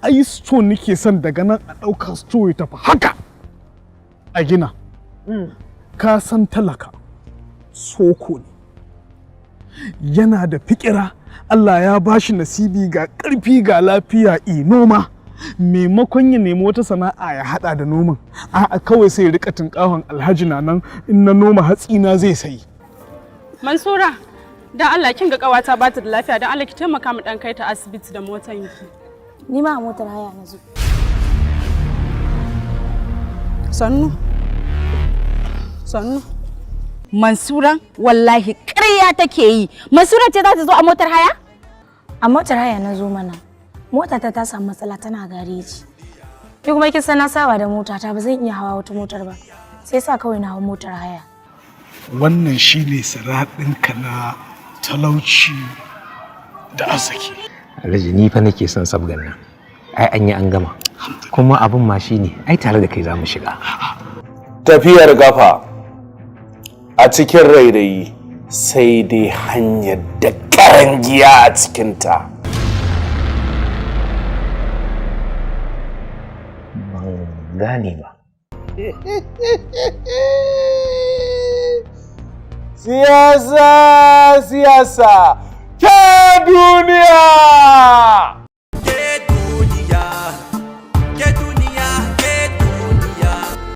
Ai store nake son daga nan a ɗauka store ya tafi haka a gina. Ka san talaka soko ne, yana da fikira. Allah ya bashi nasibi, ga ƙarfi, ga lafiya, i noma. Maimakon ya nemi wata sana'a ya hada da noman, a'a, kawai sai ya rika tunkahon alhaji na nan, in na noma hatsi na zai sayi. Mansura, dan Allah kin ga kawata ba ta da lafiya, dan Allah ki taimaka mu dan kai ta asibiti da motan ki. Ni ma a motar haya na zo. Sannu. Sannu. Mansura, wallahi ƙarya take yi. Mansura ce za ta zo a motar haya? A motar haya na zo mana. Mota ta samu matsala, tana gareji. Ni kuma kin san na saba da motata, ba zan iya hawa wata motar ba. Sai sa kawai na hau motar haya. Wannan shine siraɗinka na talauci da arziki. Alhaji, ni fa nake son sabgan nan. Ai an yi an gama. Kuma abin ma shine ai tare da kai za mu shiga. Tafiyar gafa a cikin rairayi, sai dai hanyar da karangiya a cikinta. Ban gane ba. Siyasa, siyasa, ke duniya!